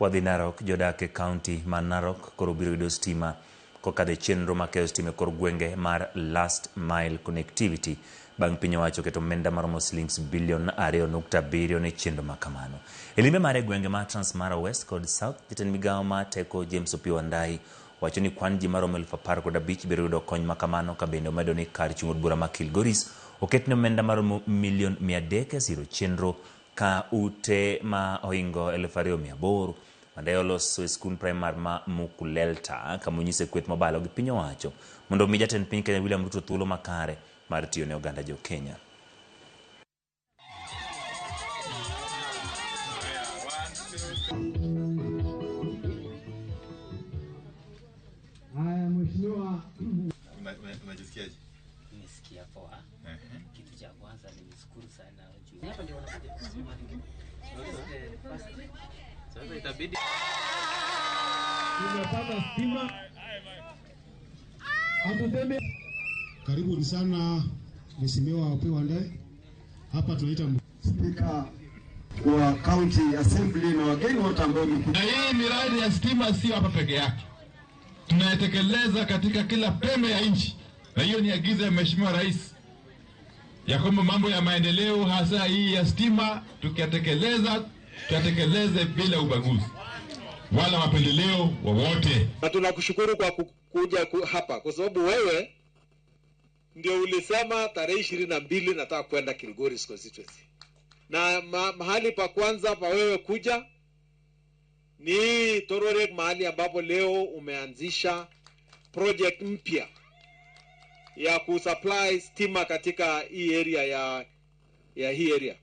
Wadhi Narok, jodak e kaunti ma Narok koro biro yudo stima kokadho e chenro mar keyo stima e kor gwenge mar Last Mile Connectivity bang' piny owacho keto omenda maromo silings bilion 2.7 ne chenro ma kamano. E limbe mare e gwenge ma Transmara West kod South, jatend migawo ma teko James Opiyo Wandayi wacho ni kwan ji maromo 15,000 biro yudo kony ma kamano ka bende omedo ni kar chung' od bura ma Kilgoris oketne omenda maromo milion 300 e siro chenro ka ute ma ohingo 2,800 Wandayi oloso e skund primar ma Mukulelta kama onyise kweth mobalo gi piny owacho mondo omi jatend piny Kenya William Ruto thuolo makare mar tiyo ne oganda jo Kenya. Haya, mheshimiwa. Unajisikiaje? Nimesikia poa. Kitu cha kwanza nimeshukuru sana juu. Sasa itabidi Tumepata stima. Hatusemi. Karibuni sana Mheshimiwa Opiyo Wandayi. Hapa tunaita Spika wa County Assembly na wageni wote ambao wamekuja. Na hii miradi ya stima sio hapa peke yake, tunaitekeleza katika kila pembe ya nchi, na hiyo ni agizo ya Mheshimiwa Rais ya kwamba mambo ya maendeleo hasa hii ya stima tukiyatekeleza, tuyatekeleze bila ubaguzi wala mapendeleo wowote. Na tunakushukuru kwa kuja hapa kwa sababu wewe ndio ulisema tarehe 22 nataka kwenda Kilgoris constituency. Na mahali pa kwanza pa wewe kuja ni Tororek, mahali ambapo leo umeanzisha project mpya ya kusupply stima katika hii area ya hii area.